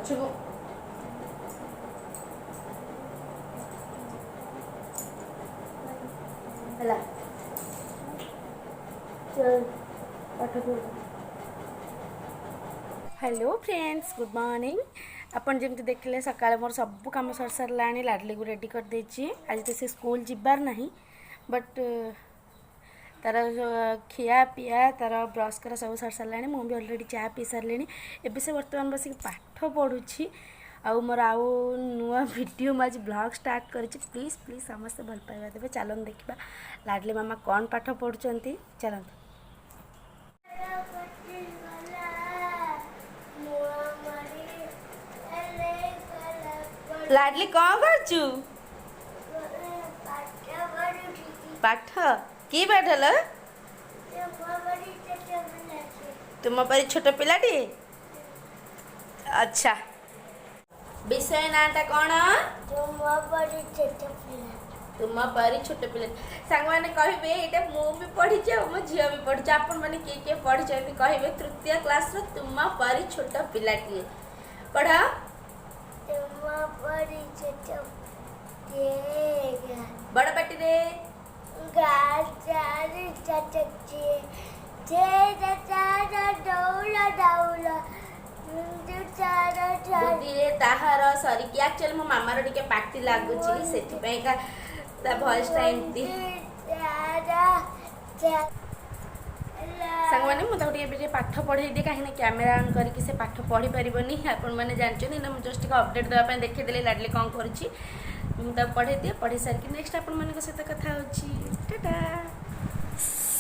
ପଛକୁ। ହେଲା, ଚାଲ ପାଠ ପଢ଼। Hello friends, good morning. ଆପଣ ଯେମିତି ଦେଖିଲେ, ସକାଳେ ମୋର ସବୁ କାମ ସରି ସାରିଲାଣି। ଲାଡ଼ଲିକୁ ରେଡ଼ି କରିଦେଇଛି। ଆଜି ତ ସେ ସ୍କୁଲ ଯିବାର ନାହିଁ, ବଟ୍ ତାର ଖିଆ ପିଆ, ତାର ବ୍ରସ୍ କରା ସବୁ ସରି ସାରିଲାଣି। ମୁଁ ବି ଅଲରେଡ଼ି ଚା ପିଇ ସାରିଲିଣି। ଏବେ ସେ ବର୍ତ୍ତମାନ ବସିକି ପାଠ ପଢ଼ୁଛି। ଆଉ ମୋର ଆଉ ନୂଆ ଭିଡ଼ିଓ, ମୁଁ ଆଜି ବ୍ଲଗ୍ ଷ୍ଟାର୍ଟ କରିଛି। ପ୍ଲିଜ୍ ପ୍ଲିଜ୍, ସମସ୍ତେ ଭଲ ପାଇବା ଦେବେ। ଚାଲନ୍ତୁ ଦେଖିବା ଲାଡ଼ଲି ମାମା କ'ଣ ପାଠ ପଢ଼ୁଛନ୍ତି। ଚାଲନ୍ତୁ। କଟିଗଲା ମୁହଁ ମାରି ହେଲେ ଗଲା। ଲାଡ଼ଲି, କ'ଣ କରୁଛୁ? ପାଠ ପଢୁଛି। ପାଠ କି ପାଠ ଲୋ? ତୁମ ପରି ଛୋଟ ପିଲାଟି। ତୁମ ପରି ଛୋଟ ପିଲାଟି। ଆଚ୍ଛା, ବିଷୟ ନାଁଟା କ'ଣ? ତୁମ ପରି ଛୋଟ ପିଲା। ତୁମ ପରି ଛୋଟ ପିଲା। ସାଙ୍ଗମାନେ କହିବେ, ଏଇଟା ମୁଁ ବି ପଢ଼ିଛି ଆଉ ମୋ ଝିଅ ବି ପଢ଼ିଛି। ଆପଣମାନେ କିଏ କିଏ ପଢ଼ିଛନ୍ତି କହିବେ। ତୃତୀୟ କ୍ଲାସ୍ର ତୁମ ପରି ଛୋଟ ପିଲାଟିଏ, ପଢ଼। ତୁମ ପରି ଛୋଟ ପିଲା। ବଡ଼ ପାଟିରେ। ଗା ଚାରି ଚାଚି ଛେ ଚାର ଦୌଡ଼ ଦୌଡ଼ ଚାର ଚାରି। ବୁଦ୍ଧିରେ ତାହାର ସରିକି। ଆକ୍ଚୁଆଲି ମୋ ମାମାର ଟିକେ ପାଟି ଲାଗୁଛି, ସେଥିପାଇଁକା ତା ଭଏସଟା ଏମିତି। ଚାର ଚାରି। ସାଙ୍ଗମାନେ, ମୁଁ ତାକୁ ଟିକେ ଏବେ ଟିକେ ପାଠ ପଢ଼େଇ ଦିଏ, କାହିଁକିନା କ୍ୟାମେରା ଅନ୍ କରିକି ସେ ପାଠ ପଢ଼ି ପାରିବନି, ଆପଣମାନେ ଜାଣିଛନ୍ତି ନା। ମୁଁ ଜଷ୍ଟ ଟିକେ ଅପଡ଼େଟ୍ ଦେବା ପାଇଁ ଦେଖେଇଦେଲି ଲାଡ଼ଲି କ'ଣ କରୁଛି। ମୁଁ ତାକୁ ପଢ଼େଇ ଦିଏ, ପଢ଼େଇ ସାରିକି ନେକ୍ସଟ ଆପଣମାନଙ୍କ ସହିତ କଥା ହେଉଛି। ଟାଟା।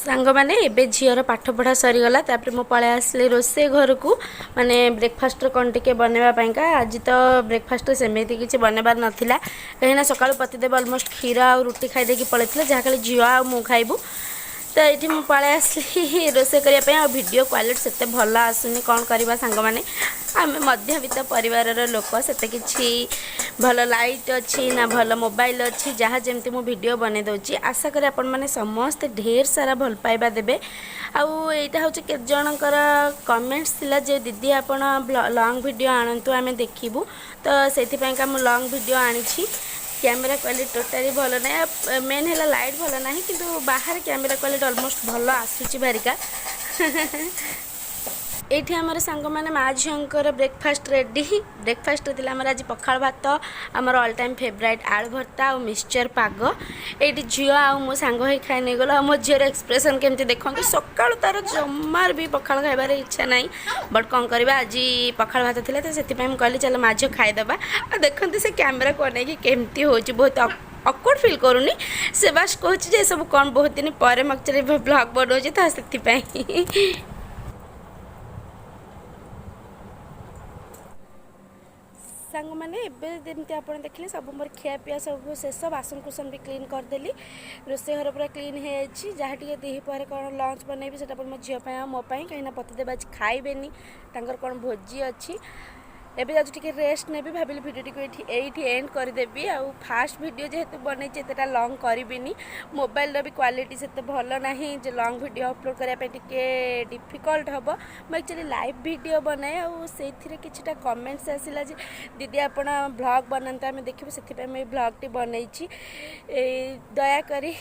ସାଙ୍ଗମାନେ, ଏବେ ଝିଅର ପାଠ ପଢ଼ା ସରିଗଲା। ତାପରେ ମୁଁ ପଳେଇ ଆସିଲି ରୋଷେଇ ଘରକୁ, ମାନେ ବ୍ରେକଫାଷ୍ଟର କ'ଣ ଟିକେ ବନେଇବା ପାଇଁକା। ଆଜି ତ ବ୍ରେକଫାଷ୍ଟରେ ସେମିତି କିଛି ବନେଇବାର ନଥିଲା, କାହିଁକିନା ସକାଳୁ ପତିଦେବ ଅଲମୋଷ୍ଟ କ୍ଷୀର ଆଉ ରୁଟି ଖାଇଦେଇକି ପଳେଇଥିଲେ। ଯାହା ଖାଲି ଝିଅ ଆଉ ମୁଁ ଖାଇବୁ। ତ ଏଇଠି ମୁଁ ପଳେଇ ଆସିଲି ରୋଷେଇ କରିବା ପାଇଁ। ଆଉ ଭିଡ଼ିଓ କ୍ୱାଲିଟି ସେତେ ଭଲ ଆସୁନି, କ'ଣ କରିବା ସାଙ୍ଗମାନେ? ଆମେ ମଧ୍ୟବିତ୍ତ ପରିବାରର ଲୋକ। ସେତେ କିଛି ଭଲ ଲାଇଟ୍ ଅଛି ନା ଭଲ ମୋବାଇଲ୍ ଅଛି। ଯାହା ଯେମିତି ମୁଁ ଭିଡ଼ିଓ ବନେଇ ଦେଉଛି। ଆଶା କରେ ଆପଣମାନେ ସମସ୍ତେ ଢେର ସାରା ଭଲ ପାଇବା ଦେବେ। ଆଉ ଏଇଟା ହେଉଛି କେତେ ଜଣଙ୍କର କମେଣ୍ଟସ୍ ଥିଲା ଯେ ଦିଦି, ଆପଣ ଲଙ୍ଗ୍ ଭିଡ଼ିଓ ଆଣନ୍ତୁ, ଆମେ ଦେଖିବୁ। ତ ସେଇଥିପାଇଁକା ମୁଁ ଲଙ୍ଗ୍ ଭିଡ଼ିଓ ଆଣିଛି। କ୍ୟାମେରା କ୍ୱାଲିଟି ଟୋଟାଲି ଭଲ ନାହିଁ। ଆଉ ମେନ୍ ହେଲା ଲାଇଟ୍ ଭଲ ନାହିଁ, କିନ୍ତୁ ବାହାରେ କ୍ୟାମେରା କ୍ୱାଲିଟି ଅଲମୋଷ୍ଟ ଭଲ ଆସୁଛି ଭାରିକା। ଏଇଠି ଆମର ସାଙ୍ଗମାନେ, ମା ଝିଅଙ୍କର ବ୍ରେକଫାଷ୍ଟ ରେଡ଼ି। ବ୍ରେକଫାଷ୍ଟରେ ଥିଲା ଆମର ଆଜି ପଖାଳ ଭାତ, ଆମର ଅଲ୍ ଟାଇମ୍ ଫେଭରାଇଟ୍ ଆଳୁ ଭର୍ତ୍ତା ଆଉ ମିକ୍ସଚର୍ ପାଗ। ଏଇଠି ଝିଅ ଆଉ ମୋ ସାଙ୍ଗ ହେଇ ଖାଇ ନେଇଗଲୁ। ଆଉ ମୋ ଝିଅର ଏକ୍ସପ୍ରେସନ୍ କେମିତି ଦେଖନ୍ତୁ। ସକାଳୁ ତାର ଜମାରୁ ବି ପଖାଳ ଖାଇବାର ଇଚ୍ଛା ନାହିଁ, ବଟ୍ କ'ଣ କରିବା, ଆଜି ପଖାଳ ଭାତ ଥିଲା ତ ସେଥିପାଇଁ ମୁଁ କହିଲି ଚାଲ ମା ଝିଅ ଖାଇଦେବା। ଆଉ ଦେଖନ୍ତୁ, ସେ କ୍ୟାମେରାକୁ ଅନେଇକି କେମିତି ହେଉଛି। ବହୁତ ଅକ୍ୱାର୍ଡ଼ ଫିଲ୍ କରୁନି ସେ, ବାସ୍ କହୁଛି ଯେ ଏସବୁ କ'ଣ। ବହୁତ ଦିନ ପରେ ମୁଁ ଆକ୍ଚୁଆଲି ବ୍ଲଗ୍ ବନଉଛି ତ ସେଥିପାଇଁ। ସାଙ୍ଗମାନେ, ଏବେ ଯେମିତି ଆପଣ ଦେଖିଲେ, ସବୁ ମୋର ଖିଆପିଆ ସବୁ ଶେଷ। ବାସନ କୁସନ ବି କ୍ଲିନ୍ କରିଦେଲି। ରୋଷେଇ ଘର ପୁରା କ୍ଲିନ୍ ହେଇଯାଇଛି। ଯାହା ଟିକେ ଦ୍ୱିପହରେ କ'ଣ ଲଞ୍ଚ ବନେଇବି, ସେଇଟା ପୁଣି ମୋ ଝିଅ ପାଇଁ ଆଉ ମୋ ପାଇଁ, କାହିଁକିନା ପତିଦେବ ଆଜି ଖାଇବେନି, ତାଙ୍କର କ'ଣ ଭୋଜି ଅଛି। ଏବେ ଯାଉଛି ଟିକେ ରେଷ୍ଟ ନେବି। ଭାବିଲି ଭିଡ଼ିଓଟିକୁ ଏଇଠି ଏଇଠି ଏଣ୍ଡ କରିଦେବି। ଆଉ ଫାଷ୍ଟ ଭିଡ଼ିଓ ଯେହେତୁ ବନେଇଛି, ଏତେଟା ଲଙ୍ଗ୍ କରିବିନି। ମୋବାଇଲର ବି କ୍ୱାଲିଟି ସେତେ ଭଲ ନାହିଁ ଯେ ଲଙ୍ଗ୍ ଭିଡ଼ିଓ ଅପଲୋଡ଼ କରିବା ପାଇଁ ଟିକେ ଡିଫିକଲ୍ଟ ହେବ। ମୁଁ ଆକ୍ଚୁଆଲି ଲାଇଭ୍ ଭିଡ଼ିଓ ବନାଏ, ଆଉ ସେଇଥିରେ କିଛିଟା କମେଣ୍ଟସ୍ ଆସିଲା ଯେ ଦିଦି, ଆପଣ ଭ୍ଲଗ୍ ବନାନ୍ତୁ, ଆମେ ଦେଖିବୁ। ସେଥିପାଇଁ ମୁଁ ଏଇ ଭ୍ଲଗ୍ଟି ବନେଇଛି। ଏଇ ଦୟାକରି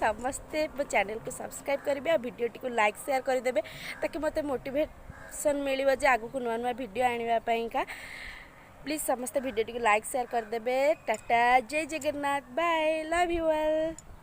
ସମସ୍ତେ ମୋ ଚ୍ୟାନେଲକୁ ସବସ୍କ୍ରାଇବ୍ କରିବେ ଆଉ ଭିଡ଼ିଓଟିକୁ ଲାଇକ୍ ସେୟାର କରିଦେବେ, ତାକି ମୋତେ ମୋଟିଭେସନ୍ ମିଳିବ ଯେ ଆଗକୁ ନୂଆ ନୂଆ ଭିଡ଼ିଓ ଆଣିବା ପାଇଁକା। ପ୍ଲିଜ୍ ସମସ୍ତେ ଭିଡ଼ିଓଟିକୁ ଲାଇକ୍ ସେୟାର କରିଦେବେ। Tata, Jai Jagannath, bye, love you all.